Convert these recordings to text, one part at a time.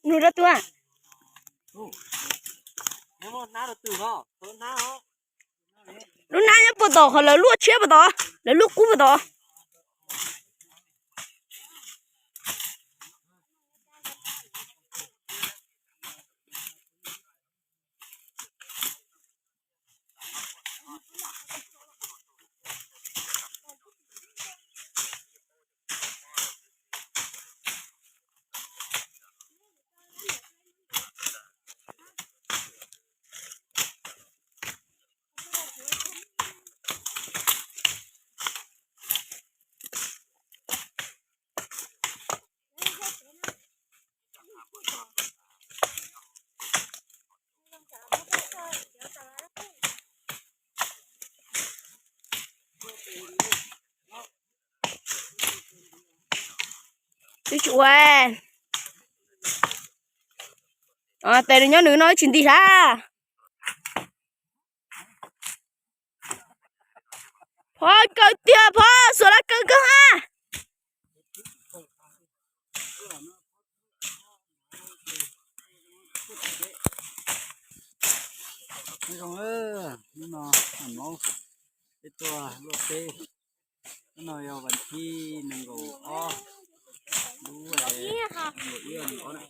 Nug rau tus. Lub hnab nyob puag tom qhov lawv luaj tshiab puag tod, lawv luaj kub puag tod. Ib tsuas tes nws nyob nws no tsis nti hab. Phov kawg tiag, phov xuas laj kawg kawg hab. Zoo, hnub no Maub peb tuaj luaj teb. Hnub no yog vas thib nees nkaum ob, lub nees nkaum ib, nees nkaum ob,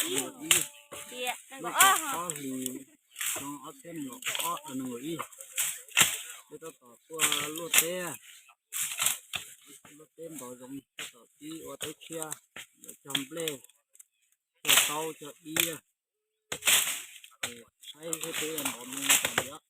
nees nkaum ib, lub nees nkaum ob hlis xyoo ob txhiab nees nkaum ob, nees nkaum ib. Peb tab tom tuaj luaj teb, luaj teb ntov zoov, tab tom pib ua teb tshiab, yuav cog nplej, cog taub, cog dib. Saib seb peb ntov zoo li cas.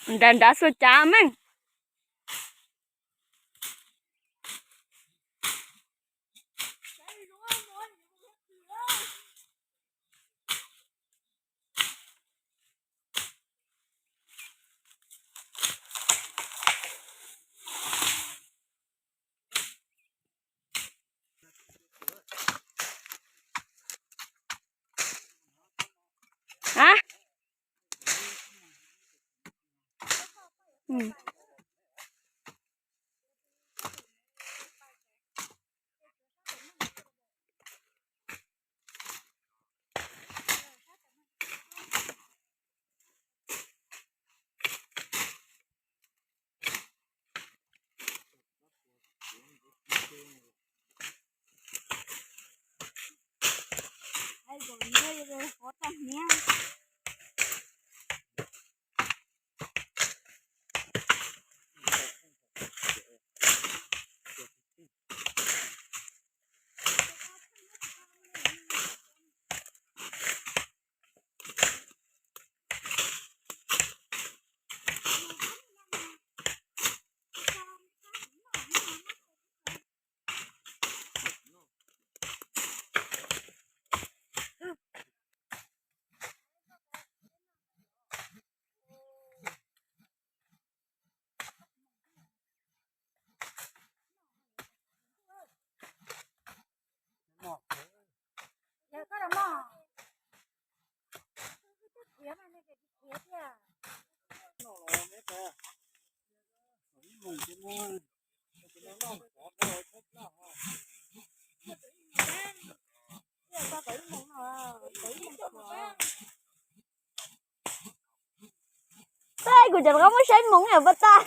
Nrad nrad xuas cav meej. Tej kuv cov rov qab muab saib moov yom, pab tas.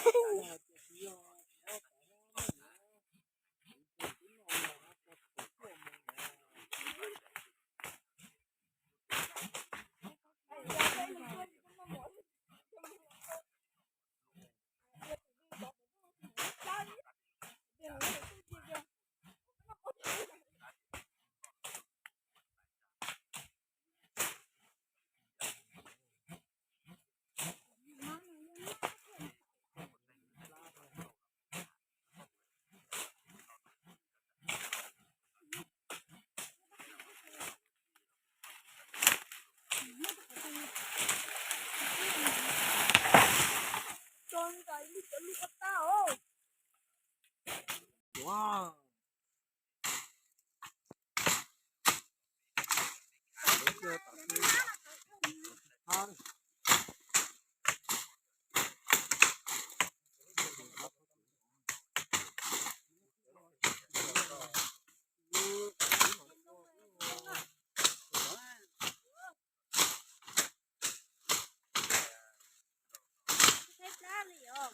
Cov pem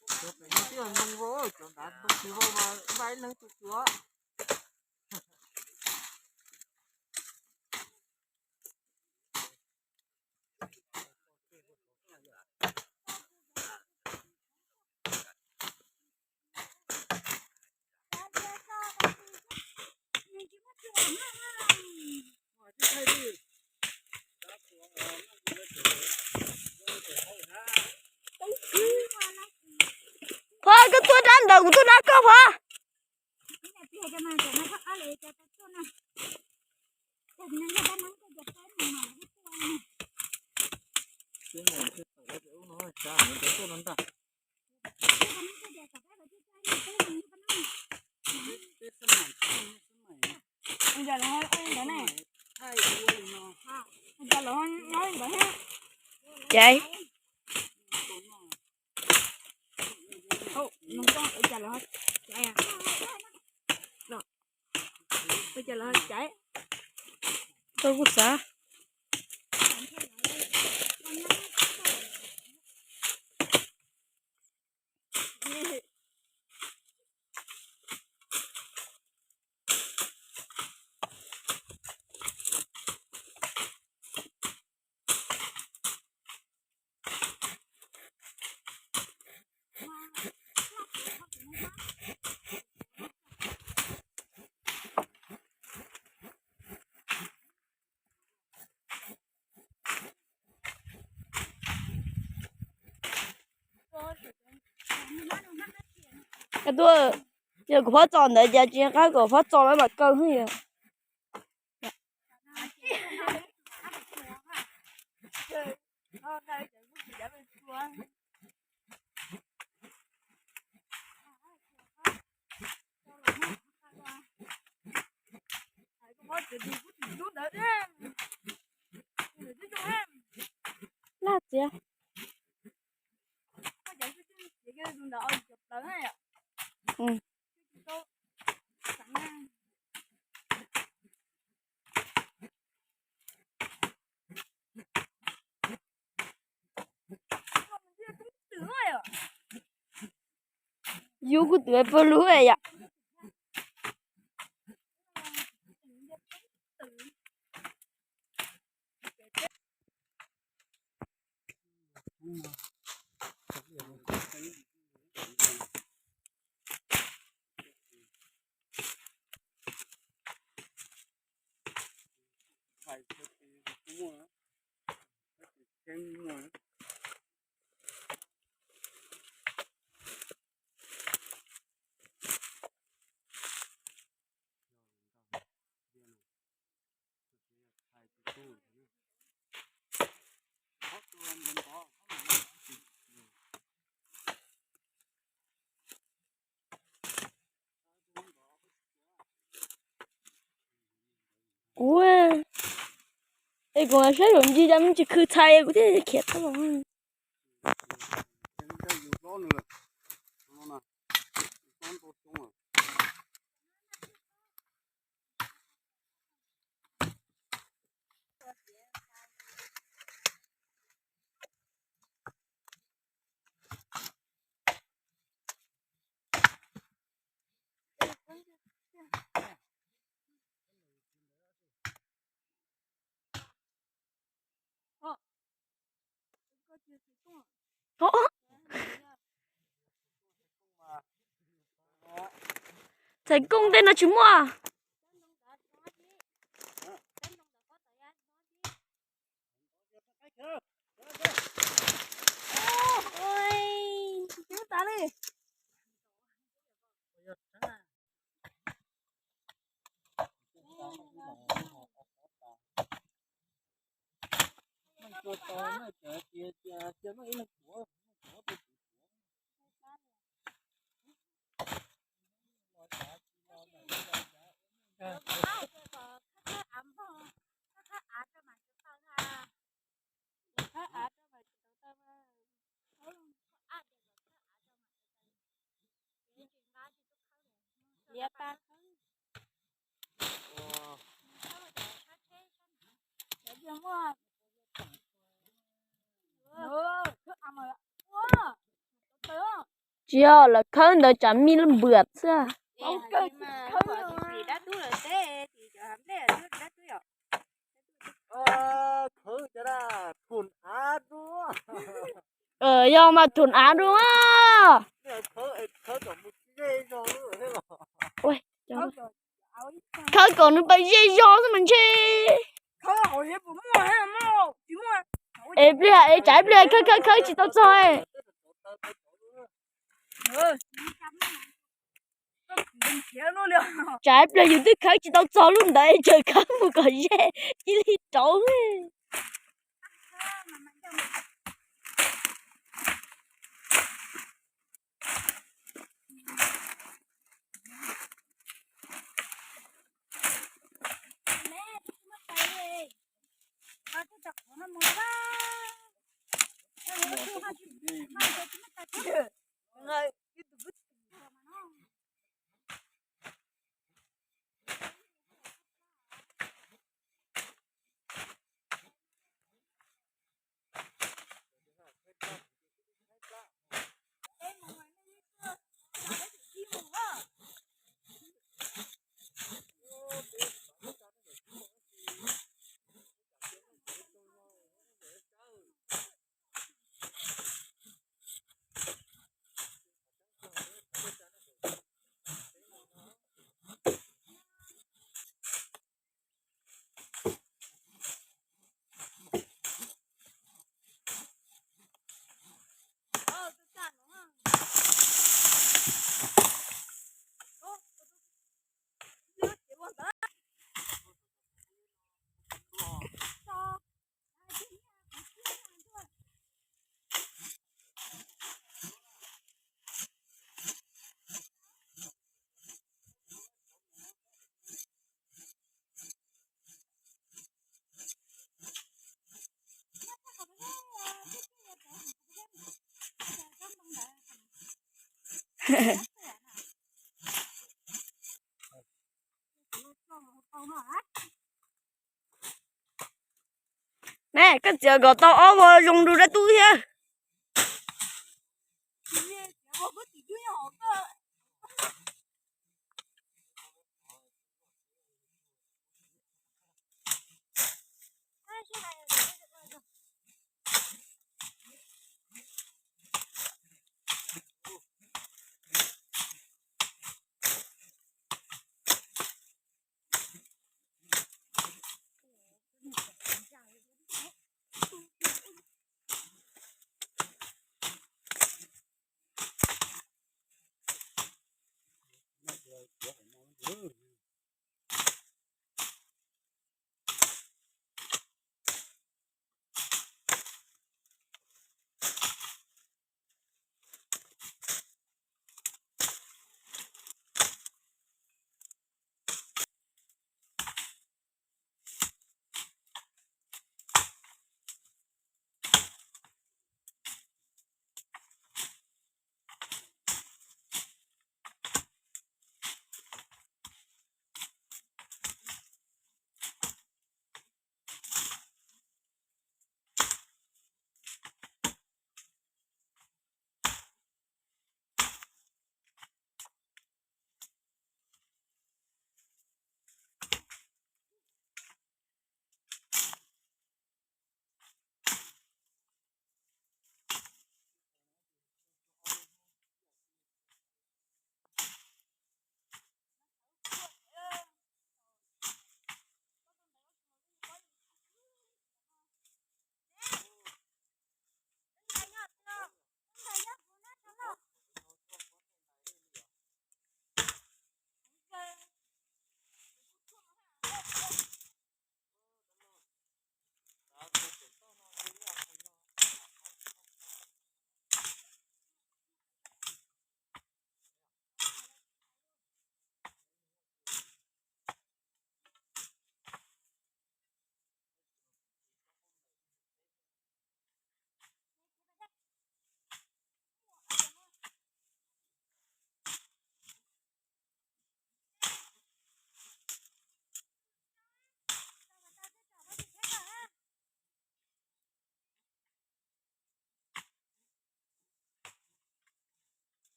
no twb yog ntoo vau, cov nrad ntoo tsis vau mas npaj ib leeg tus cuav. Phov, koj tuaj rab ntawd kuv tuaj rab koj, Phov. Caiv. Koj kuj xav. Tuaj, yog kuv phob txos ntawd cas tsis nco qab kom phob txos lawm mam kaw hwj yom. Laj txiav. Yus kuj twb pawg lug yom. Kuv, es kuv saib zaum ntsis cas me ntsis khw txhais kuv thiaj khiav tau los. Txhais kooj tej no tsis muaj. Tsis yog lawv khawb ntawd tsam mij lub npwam xwb. Yog mas thum av dua. Khawb kom nws pais ze zog xwb mas ntshe. Es pliag es tsam ib pliag khawb khawb khawb tsis tau txog. Tsam ib pliag yus twb khawb tsis tau txog lub ntawd es tseem khawb mus kom ze cia li rauv. Ne, koj txiav kom tau ob vog zoo rau dab tub thiab.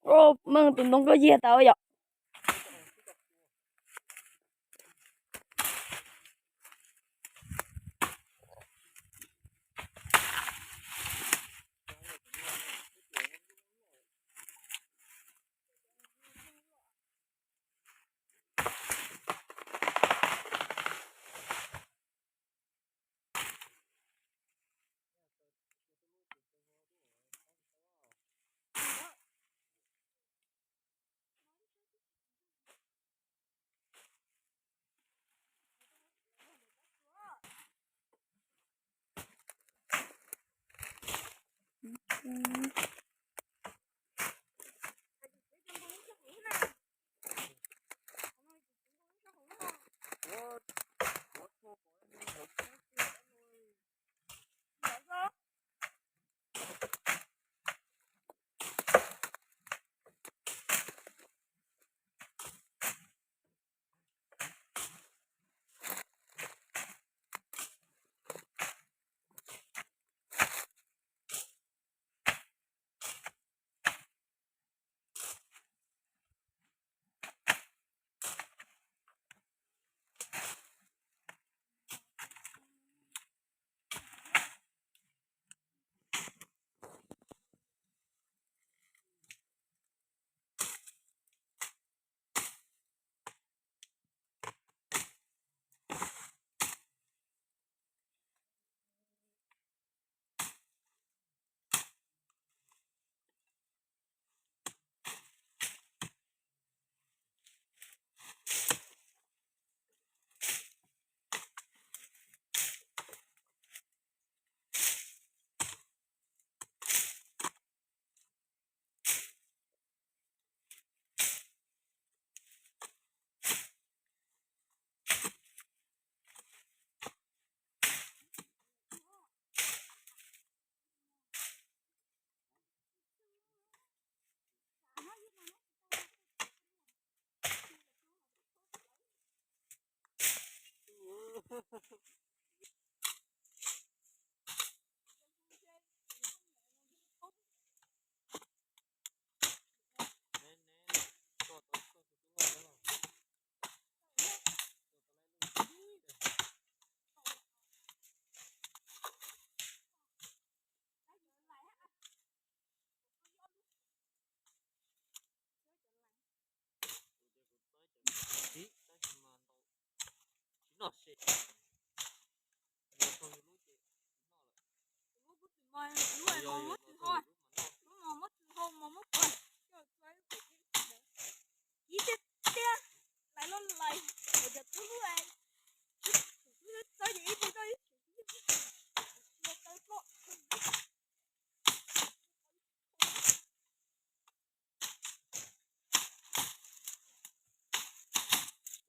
Meej tus ntoo koj yiag tau yom.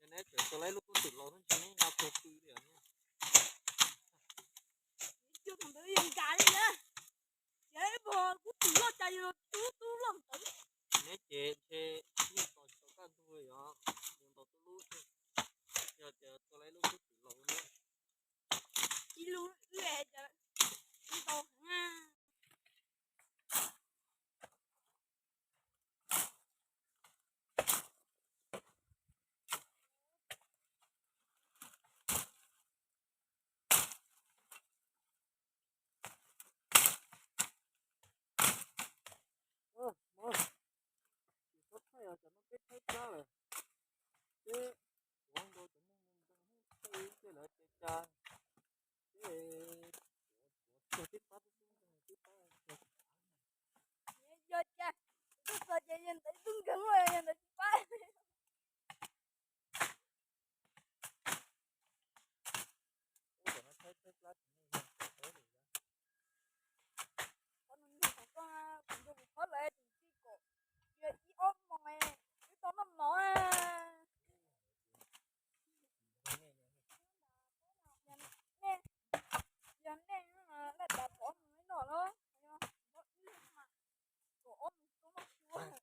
Neb tseem tau laib lub kub twm laus tab sis neb nqa puag pw li os. Neb coj thaum ntawd yog nkag li na. Ces ib puag kub twm loj cas yog tub tub loj ntawd. Neb ces ntshe yeej tos tsis tau kaj ntug li os, mus ntaus tub lub xwb. Yog tias tau laib lub kub twm laus na. Ib lub wb es cas ntau heev na. Tsis txhob thaij os, cov no peb thaij plab lawm. Peb tuav nkaus cov neeg ntoo ntoo thaij tej lawv ces cas, peb tuav tib pab tub tub ntoo tib pab. Yog cas, tus txog ces yog ntawd tub nkeeg, yog ntawd tsis pab. Qhov no nws qhov koj, kuv nrog kuv qhov lawv tseem txij kom cia ib ob moos wb tau noj mov. Yog nej laj tas pom mus noj los, yog ib leeg mas kom ob mus tau noj tsuag.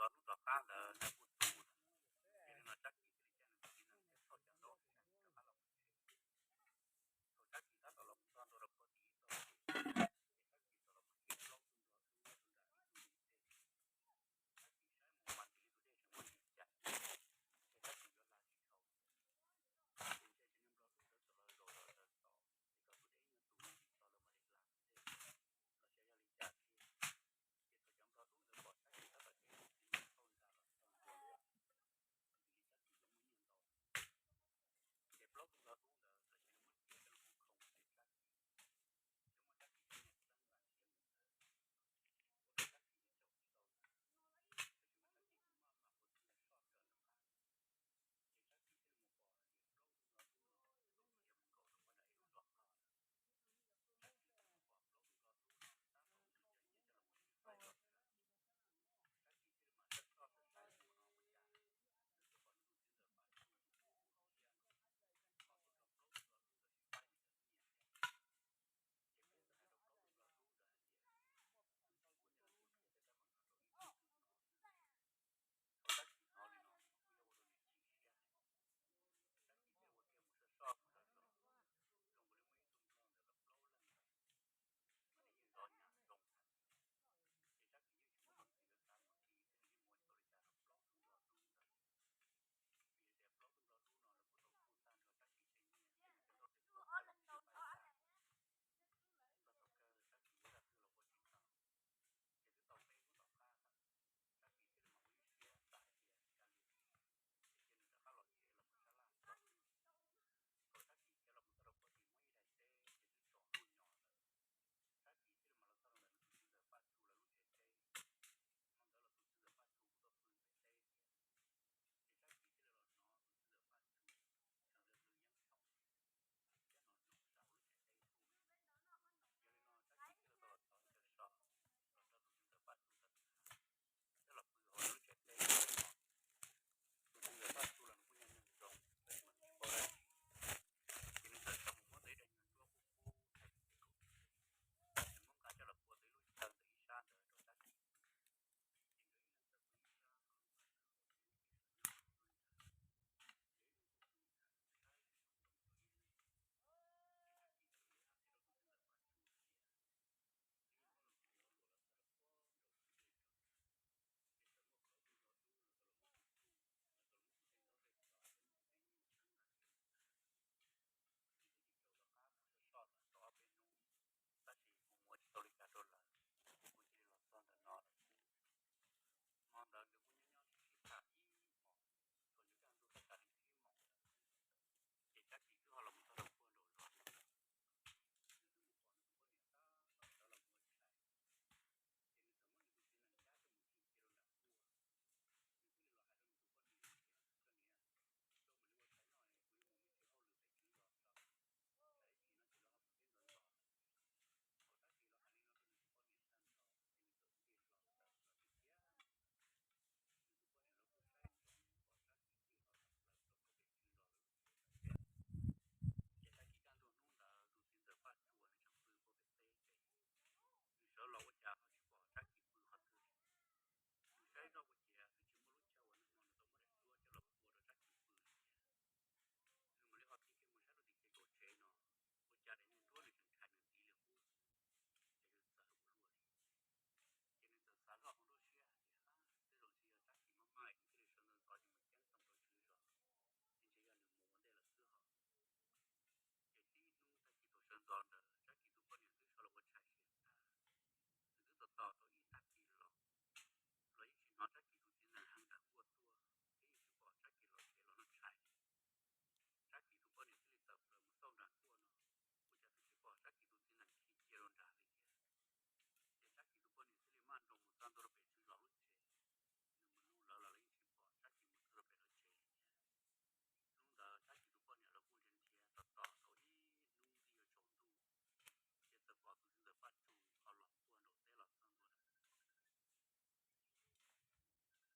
Lub rov qab ntawd nws kuj tu, ces li no Tsab Kis thiaj li caij nws tus txiv nees thiab thauj cov ntaub rov qab los mus tsev. Thaum Tsab Kis tab tom los mus txog ntua rau puag tim ib tog, ces Tsab Kis txawm los mus dhia plaub tug nplog dub rau nram ib tug dej. Tsab Kis saib mus mas nti li tus dej tseem muaj ntsis cais, ces Tsab Kis yuav hla tsis dhau. Ces ntshe cov niag nplog dub ntawd txawm los zaum los sawv tod, ces kom tus dej ib nyuag tu ntsis tso lawv mam li hla tus dej, los xyov yog li cas thiab. Ces thaum cov nplog dub ntawd pom Tsab Kis tab tom caij tus txiv nees thauj nram los txog ntua, nti li Tsab Kis yuav muaj nyiaj ntau. Ces plaub tug nplog dub ntawd txawm cia li muab cia coj los mus khoom rau Tsab Kis, thiab muab Tsab Kis cov niag xeeb npam siav mus ntawd, ua rau Tsab Kis nws caum tsis tau lawm. Tab sis mas Tsab Kis kuj maj mam ua txuj soj kawg nram qab. Ces Tsab Kis thiaj li mus pom hais tias plaub tug nplog dub no txawm khiav mus nkaum rau puag nram ib lub zos hlo lawm. Tsab Kis thiaj li mus pom plaub tug nplog dub no tab tom ua nws cov nyiaj coj los mus sib faib zog. Tsab Kis thiaj li mam soj soj saib saib mus no ua cas nws txawm pom nws tus txiv ntxawm Paj Tsu tus tub Hu Xia no ho tuaj nrog plaub tug nplog dub ntawd sib faib nws cov nyiaj thiab. Ces Tsab Kis txawm hais rau plaub tug nplog dub ntawd hais tias, nws tsis muab nyiaj los mus qhia tej teeb meem no rau ib tug twg hnov xwb. Thaum Tsab Kis hnov li no nws kuj yog ua rau nws chim siab heev. Tsab Kis thiaj ua kiag mus soj soj mus soj soj, zoo nkaus li muaj ib tug nplog ntawm lawv plaub leeg ntawd mas nws yeej zov nyam zoo heev. Ces Tsab Kis yeej tsis muaj peev xwm yuav xav mus khi thiab nws yeej mus ua tsis tau li cas rau plaub tug nplog dub ntawd. Vim hais tias plaub tug nplog dub no lawv kuj tau kuj tag nrho Tsab Kis tej nyiaj thiab nws cov ntaub tes tuaj faib los mus sib faib tag. Txog thaum kawg Tsab Kis lub zaj twg los ua tsis tau, ces twb tau peb hnub tom qab ntawd, Tsab Kis thiaj li mam ua ib siab xav hais tias kav liam, ces cia nws rov qab los tsev los mus sab laj tso. Thaum Tsab Kis khiav los mus txog rau puag tim muaj ib daim teb ces twb tsaus ntuj nyo lawm. Tsab Kis thiaj li mam los txog rau ntawm nws tus txiv ntxawm Paj Tsu lawv lub tsev teb. Hmo ntawd los tus txiv ntxawm Paj Tsu kuj tuaj pw pem teb thiab. Ces Tsab Kis thiaj li los hnov tus txiv ntxawm Paj Tsu sawv ntxov pw yeeb tshooj thiab hnov noog sab hauv lub tsev teb tuaj. Yog li no Tsab Kis thiaj li tau los thov nws cov so los nrog tus txiv ntxawm Paj Tsu tawm tsam thiab los pw hauv lub tsev teb no. Tus txiv ntxawm Paj Tsu los nws kuj yog neeg zoo, tab sis mas nws tsis paub dab tsi, ces nws txawm sawv mus muab tau ib daim nyuag nruab qub qub thaiv tus txiv kaum tsev, nws muab nqa coj los pua tau ib lub chaw ntawm ib sab ntawd rau Tsab Kis. Ces nkawd ib leeg txawm pw ib sab hauv lub chaw ntawd, nkawd ib leeg kuj pw nrad saib mus rau ib leeg. Ces Tsab Kis txawm mus hais rau tus txiv ntxawm Paj Tsu hais tias, twb muaj tus ua luam los txog rau puag nraum kwj dej tod, ces txawm muaj plaub tug nplog dub los tau los muab kuv txhuj, los tau los muab kuv tej ntaub tej tsho thiab muab kuv tej nyuj xeeb npam siav mus tag. Ces twb tsis tau rov qab mus soj soj tau ob peb hnub, tab sis kuv mus ua tsis tau li cas rau lawv, kuv cia li los txog ntawm no lawm. Hmo ntawd nkawd kuj nyob nyob sib sib tham ib hmos, thaum nkawd kaj ntug tau tas li tsib moos ntawd, ces Tsab Kis twb ho los mus txog rau puag nraum zos ntawd. Nws twb mus pom nws tus poj niam tab tom sawv los mus ua tshais, ces nws txawm muab nws tus txiv nees cab coj mus khi cia rau nram puag. Nws thiaj li los hais rau nws tus poj niam tias, koj niam, koj mam li ua tshais noj, kuv yuav mus me ntsis hauj lwm pem kwv zos tso, tsam ib chim no ces lawv ho mus teb ntxov ntxov lawm. Thaum Tsab Kis los hais li no rau nws tus poj niam tag nrho ces nws txawm tig hlo tawm plaws tiag tiag. Nws tus poj niam lawv kuj saib ntsoov pom Tsab Kis tig hlo tawm plaws rau puag pem kwv zos lawv lub tsev tiag. Ces tag kis kaj ntug hnub ntawd tus txiv ntxawm Paj Tsu nws tseem pw puag pem teb ces nws sawv los ua cas ho tsis pom Tsab Kis pw qhov twg li. Nws saib zoj ua ciav twb tsis muaj lub chaw uas nag hmo nws tau muab daim duab coj los pua rau Tsab Kis pw li thiab. Nws mam li ho tig kiag mus saib rau tim kev kaum tsev no, ua cas daim niag duab nws tseem rhais nws ntiv li qub, ces nws txawv ua luaj li. Ces nws txawm xav zoj hauv nruab siab hais tias, tej zaum ntshe yog Tsab Kis maj maj nws thiaj li sawv ntxov ntxov ces mus ceeb toom rau tswv zos, ces ntshe yog nws mus ua ntej lawm xwb hos. Ces tib hnub tag kis thaum sawv ntxov ntawd Tsab Kis tus poj niam twb sawv los ua tshais siav tag, nws twb tos tos tau ib tag kis los, los yeej tsis hnov Tsab Kis tus txiv nees heev nram nkuaj tuaj thiab yeej tsis pom Tsab Kis los tsev los noj tshais. Tsab Kis tus poj niam thiaj li tawm plaws mus xauj nram nkuaj no, ua cas twb tsis pom Tsab Kis tus txiv nees khi cia rau nrad li thiab. Ces Tsab Kis tus poj niam thiaj li maj nroos mus txog ntua rau pem tswv zos lub tsev, nws mus nug lawv los lawv yeej tsis pom Tsab Kis mus txog rau pem lawv tsev li thiab. Hnub ntawd Tsab Kis tus poj niam lawv kuj nrhiav nrhiav tos tos tau ib hnub twb yuav tsaus ntuj, ces txawm pom tus txiv ntxawm Paj Tsu ho los puag nraum teb los txog ntua ntawm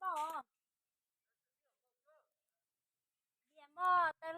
Os, diam mog, tawg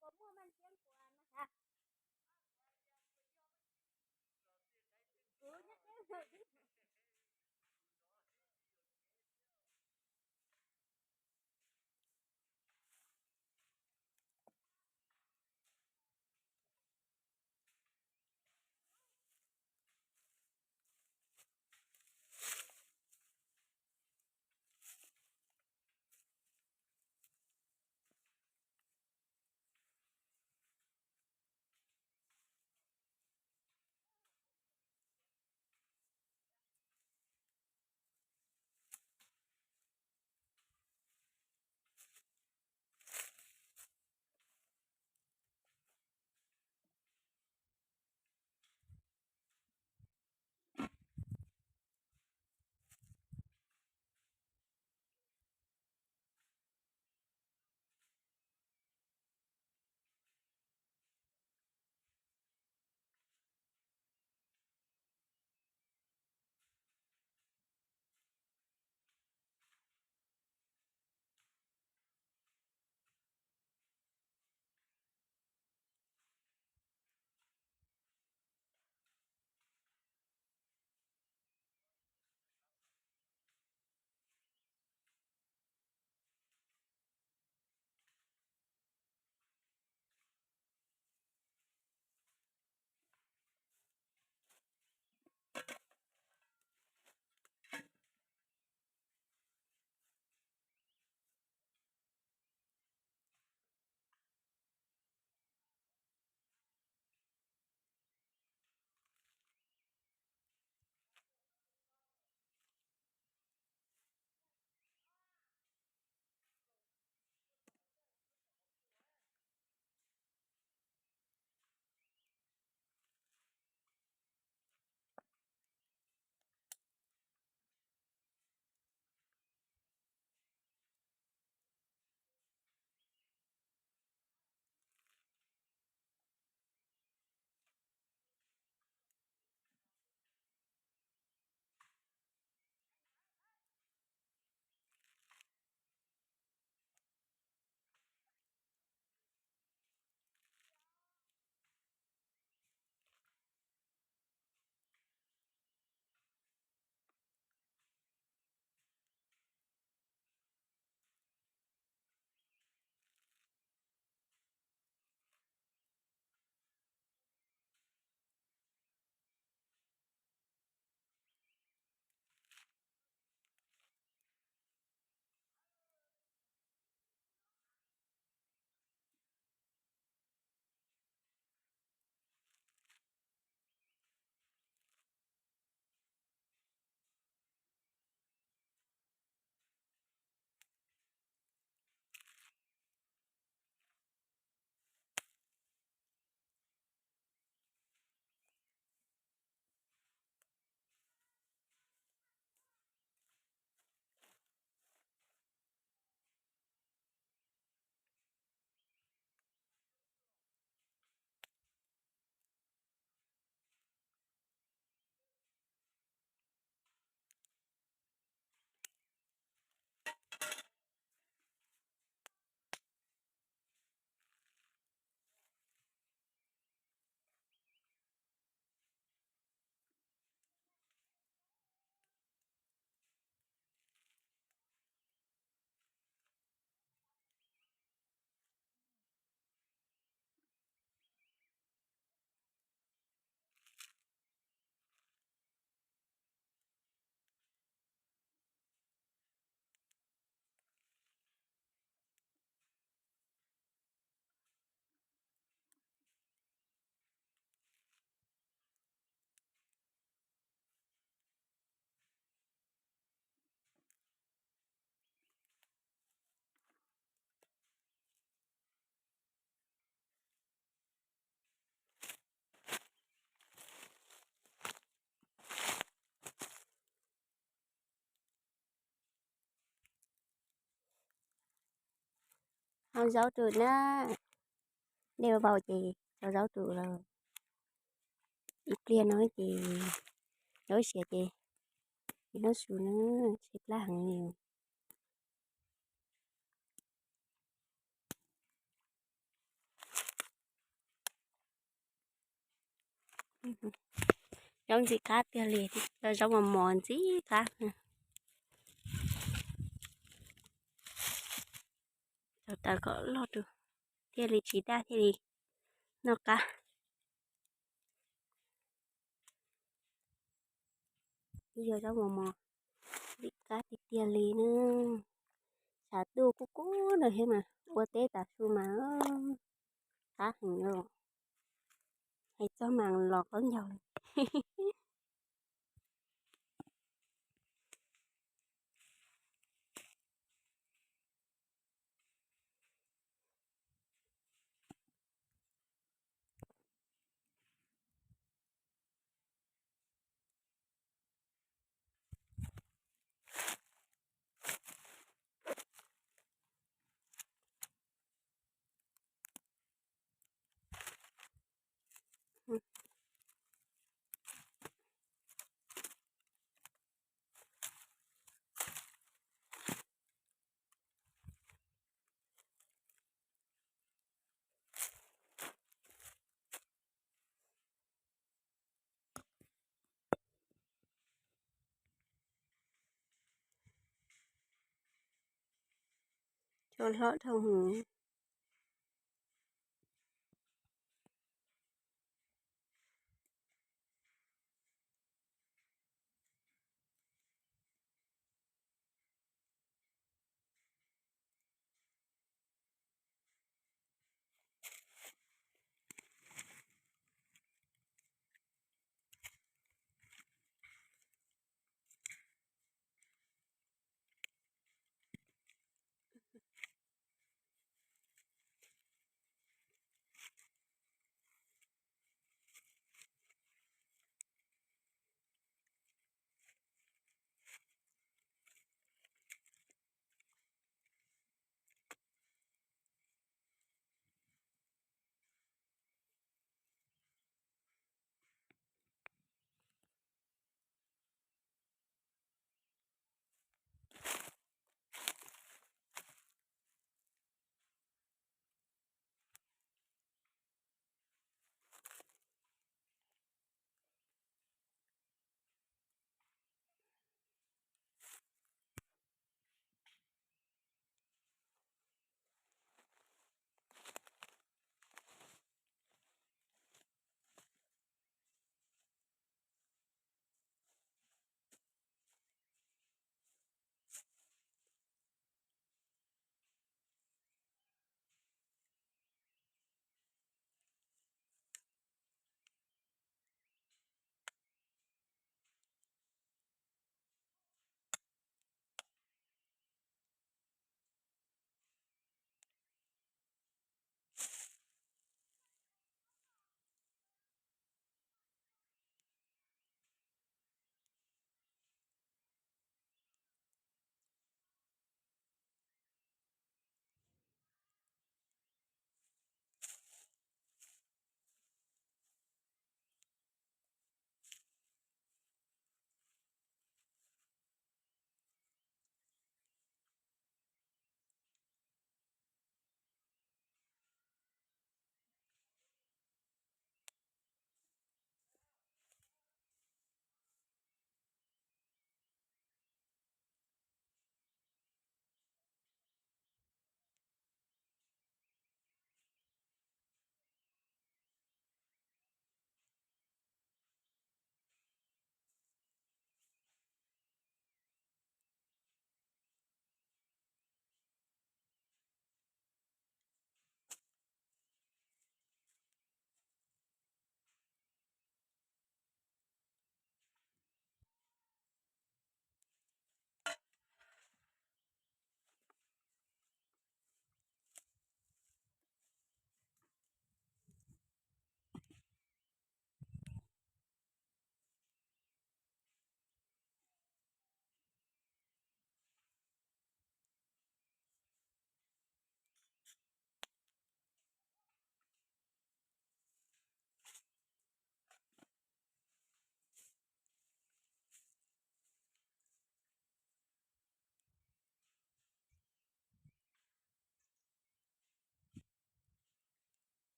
hlob npaum no lawm. Kuv nyob deb ntawm. Hau zaub rau na. Dej vau ces tso zaub rau lawm. Ib pliag no ces zaub siav ces noj su na, tshaib plab heev li. Zaub ntxim qab tiag li, zaub mos mos ntxim qab. Tau tas kom loj rau thiaj li tsis daj thiaj li noj qab. Ib yog zaub mos mos ntxim qab tiag tiag li na. Tshav ntuj kub kub no thiab mas ua teb tav su mas qab heev li. Hais txog mas los qaub ncaug li. Cov hlob dhau heev.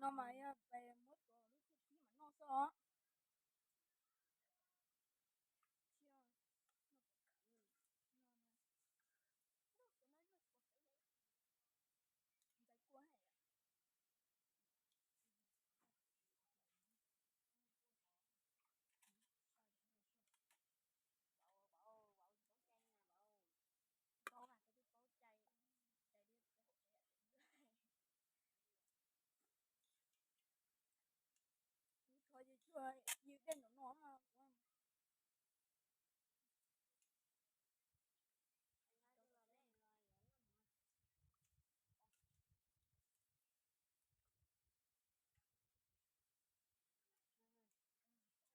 No mas yog peb muab cov lub txuj kib mas noj xwb os. Kuv thov ces tsuas yws dej nraum no.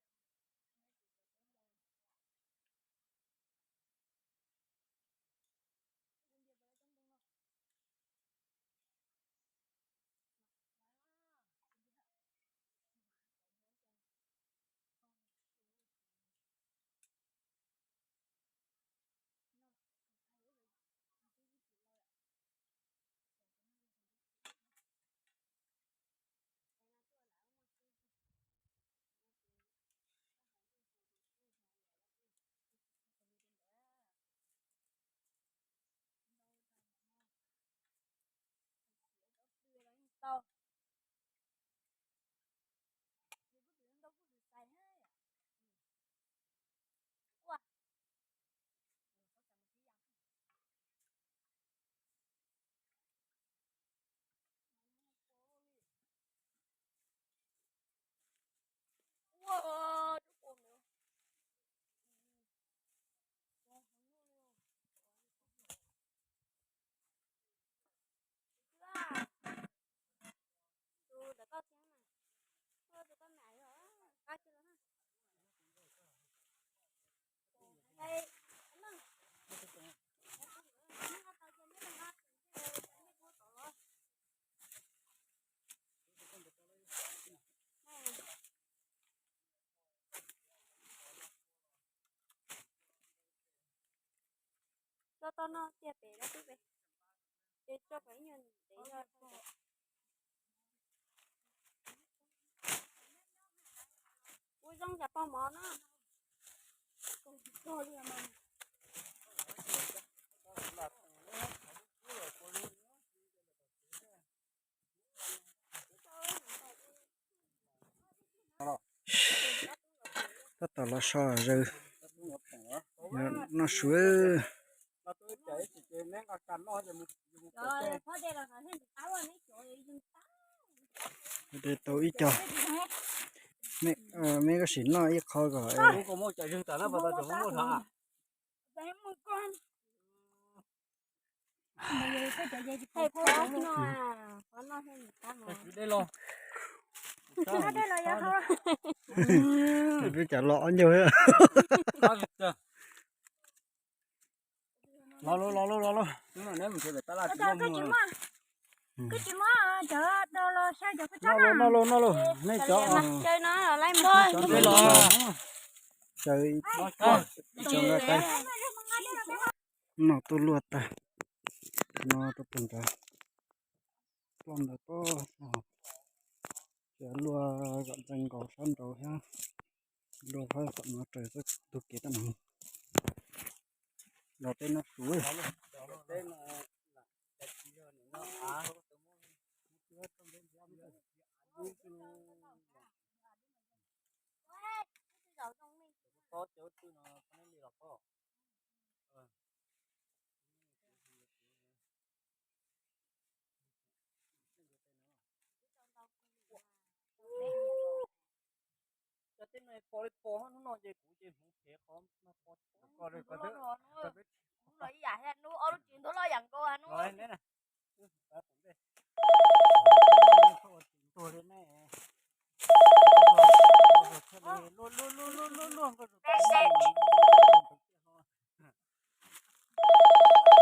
Tau. Ces kuj tsis ntau kuj tsis xais thiab. Ua. Ua, ua, ua, ua. Tus ntawm koj thiab na. Tus koj mam yog qab kiag los na. Tso tau no tiag pem dab tub pem. Ces tso kom ib nyuag ntev no. Ua zoo cas pog mov na. Tab tom los so zaws. Noj su. Tau ib co. Me koj sim noj ib qho kom. Peb cas los ob nyuag. Los los los los los. Noj los noj los noj los, nej cov. Noj tuaj luaj tag. No rau pem nrad, ploj ntawd pob, ces luaj kom ntxees nkaus sab nraud thiab. Luaj sab tom no raws txoj tus kev toj no. Los tej no su. Cov tej no pom li pom hnub no ces kuv ces hmoov phem qhov no pom. Hnub no ib yam thiab, hnub ob lub tsev ntuag loj yam nkaus hnub. Luaj luaj luaj luaj luaj luaj nkauj zus.